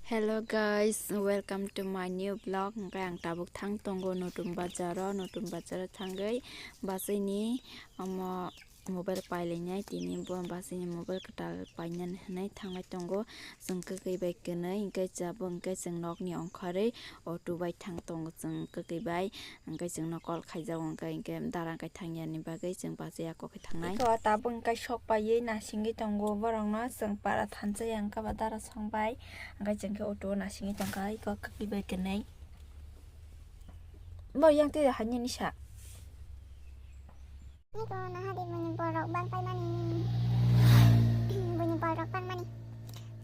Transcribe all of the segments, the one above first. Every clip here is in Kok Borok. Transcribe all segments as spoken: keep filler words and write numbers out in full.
Hello guys, welcome to my new vlog. Hwnkhe ang tabuk thang tongo Notun Bazar o, Notun Bazar o thangwi bachwini omo mobile pailainai, tini bo bachwini mobile kwtal painani hwnwi thanglai tongo. Chwng kwkwi bai kwnwi hwnkhe chabo hwnkhe chwng nokni ongkharwi auto bai thang tongo chwng kwkwi bai. Hwnkhe chwngno call khaijago, hwnkhe, hwnkhe dara hwnkhe thangyani bagwi chwng bachwi ako khe thangnai. Iko tabuk hwnkhe sok paiwi nasingwi tongo borokno, chwng para thansa ya hwnkhe ba dara song bai, hwnkhe chwng khe auto o nasingwi tongkha, iko kwkwi bai kwnwi. Bo yang twi haini nisa. Iko nahadi buini borok bang paimani. Buini borok bangmani.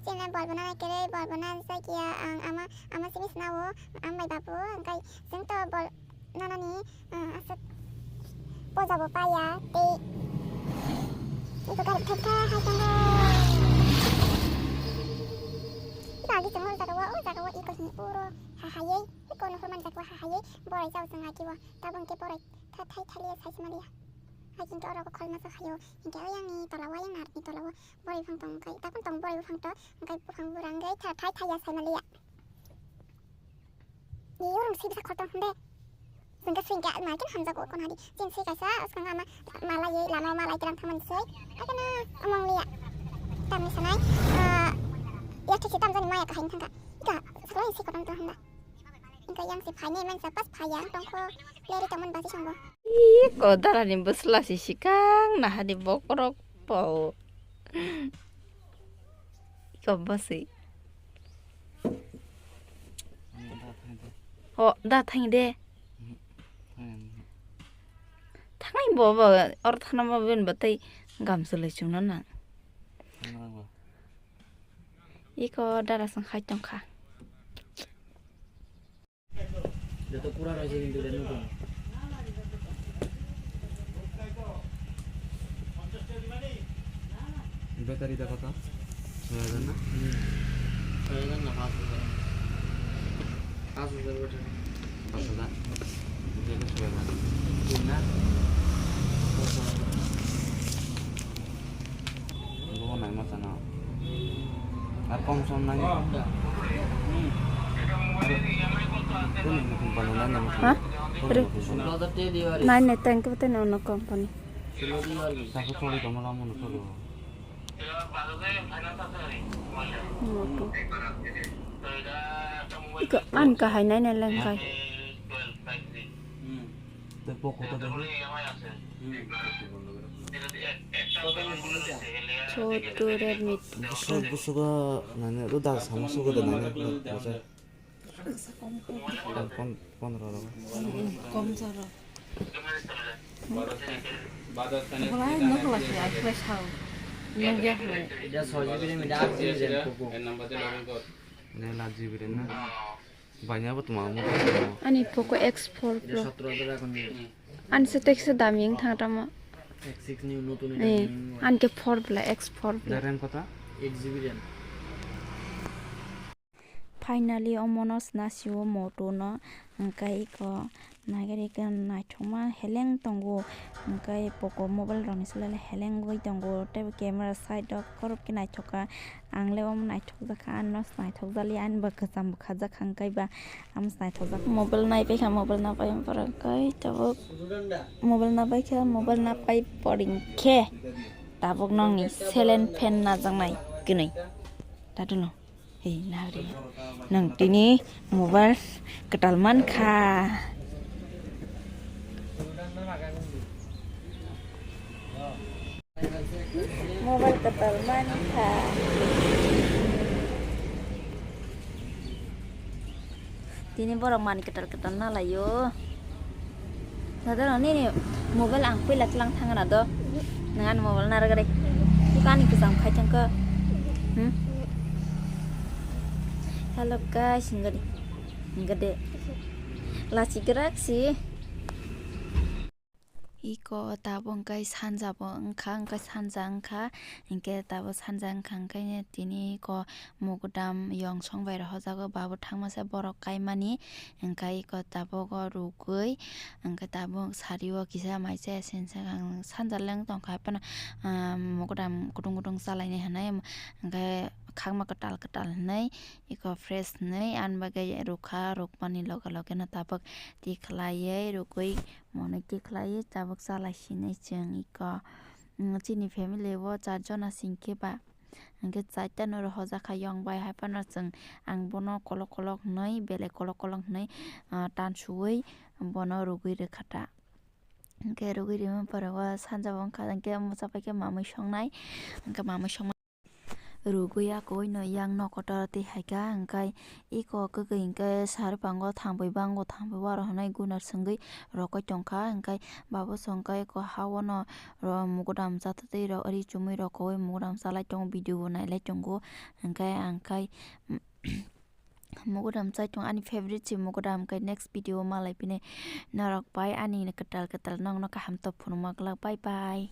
Chini bol bana kere bol bana jakiya ang ama, ama simi sinawo, ang bai babu, hwnkhe chwng to bol nanani, ah, aswk poja bo paya, tei iko gari thekha hai tongo. Iko agi chwng o jaga o, o jaga o iko hini uro ha hayei, iko nuhur man jaga o ha hayei, borai jao chwng agi o, tabuk hwnkhe borai tha thai thaliya sai se maliya. Hai hwnkhe oro kholma sa hayo, hwnkhe ayang ni tola o, ayang narni tola o borai buphang tong, hwnkhe tabuk tong borai buphang to, hwnkhe buphang bura hwnkhe tha thai thaiya sai maliya. Ni yorong si bisa khortong hwnde. Jengke swing ke ma kin hamjago kon hadi. Jeng si kaisa skang ama malai ye lama malai terang thaman sei. Akana among liya. Tamni sanai. Ah, ya thik tam jani maya kahai thangka. Ika sekolah si khortong to hwnda. Ika yang si phainai man sa pas phayang tongkho. Leri taman basi sangbo. Ih, ko darani bwsla si sikang nahadi bokorok pao. Iko bwswi. Ho, da thang de. Thangnai bo, bo, or thana ma ben batai gamsa lai chungna nang. Iko dara sang khai tongkha. Joto pura rojak hintu de nukung. Battery da koto? Choi hajar na? Choi hajar na paanch hajar? Paanch hajar battery. Paanch hajar? Battery choi hajar. Dui na? Bo naima chana. Ar kom som nai. Tini company nai nai. Ha? Tini company. Nai nai tang ko tini ono company. Sako choli tongma lama no cholo. Moto. Iko an kahai nai nai lang kai. Tei Poco to de. Chotu Redmi. Busuk, busugo nani, do dar sama sugo de nani, bujai. Pon-, pondro rogo. Kom jaro. Bolai no kala si ai khlai sao. Nungya khlai. Ida soi jibi ni, ida aat jibi ni Poco. Ne la jibi ni na. Banya bo tuma mo. Ani Poco X four Pro. Ani se tekse dami wng thang tamo. X six ni notun. Eh, ani ke four bla, X four bla. RAM kota? Eight jibi RAM. Finally omono sna sio moto no, hwnkhe iko nagari khe naithokma heleng tongo, hwnkhe Poco mobile rokni slai heleng wngwi tongo, tei camera side o khorok khe naithok kha. Ang le omo naithokjakha, ano se naithokjakli, ani bo kwcham bo khajak kha, hwnkhe ba amo se naithokjak. Mobile naipaikha, mobile napai borok hwnkhe tabuk mobile napaikha, mobile napai poring khe tabuk nokni ceiling fan najaknai kwnwi. Tadwno, hei nari, nwng tini mobile kwtal mankha. Mobile kwtal mankha. Tini borok manwi kwtal kwtal nalaio. Dada no nini mobile ang puila tlang thangna do. Nang ani mobile narwk ri. Bukani kwcham khai thangkha. Hmm? Hello guys, hinga di. Hinga de. Lachi grak si. Iko tabuk hwnkhe sanja bo wngkha, hwnkhe sanja wngkha, hwnkhe tabuk sanja wngkha, hwnkhe tini iko mukdam yongsong bai rw hojago, ba bo thangma se borok kaimani, hwnkhe iko tabuk o rugwi, hwnkhe tabuk sari o kisa mai se sensa sanja leng tongkha, haphano, ah, mukdam kutung kutung chalainai hinwi, hwnkhe khakma kwtal kwtal hinwi, iko fresh hinwi ani bagwi rwkha, rwkmani loge loge no tabuk tikhlaiwi rwgwi monwi tikhlaiwi tabuk chalai sinwi chwng iko, mm, chini family o char jona singkhe ba. Hwnkhe chaita no rohorjak kha yong bai, hai phano chwng ang bono kolok kolok hinwi, belai kolok kolok hinwi, ah, tansuwi bono rwgwi rwkha ta. Hwnkhe rwgwi rwma pore o sanja bo wngkha, hwnkhe mwsa pai khe mamwi songnai, hwnkhe mamwi songma rwgwi ya kwbwi no yang nok kotor twi hai kha, hwnkhe iko kwgwi hwnkhe sari pango thangwi bango, thangwi waro hinwi gunar swngwi rokoi tongkha, hwnkhe babo swngkha iko ha o no ro mugodam chatwi rok ri chumui rok kwbwi mugodam chalai tongo, video bo nailai tongo, hwnkhe ang khai mugodam chai tongo, ani favorite se mugodam, hwnkhe next video o malai phinai norok bai ani kwtal kwtal nokno kaham tok phunukma glak, bye bye.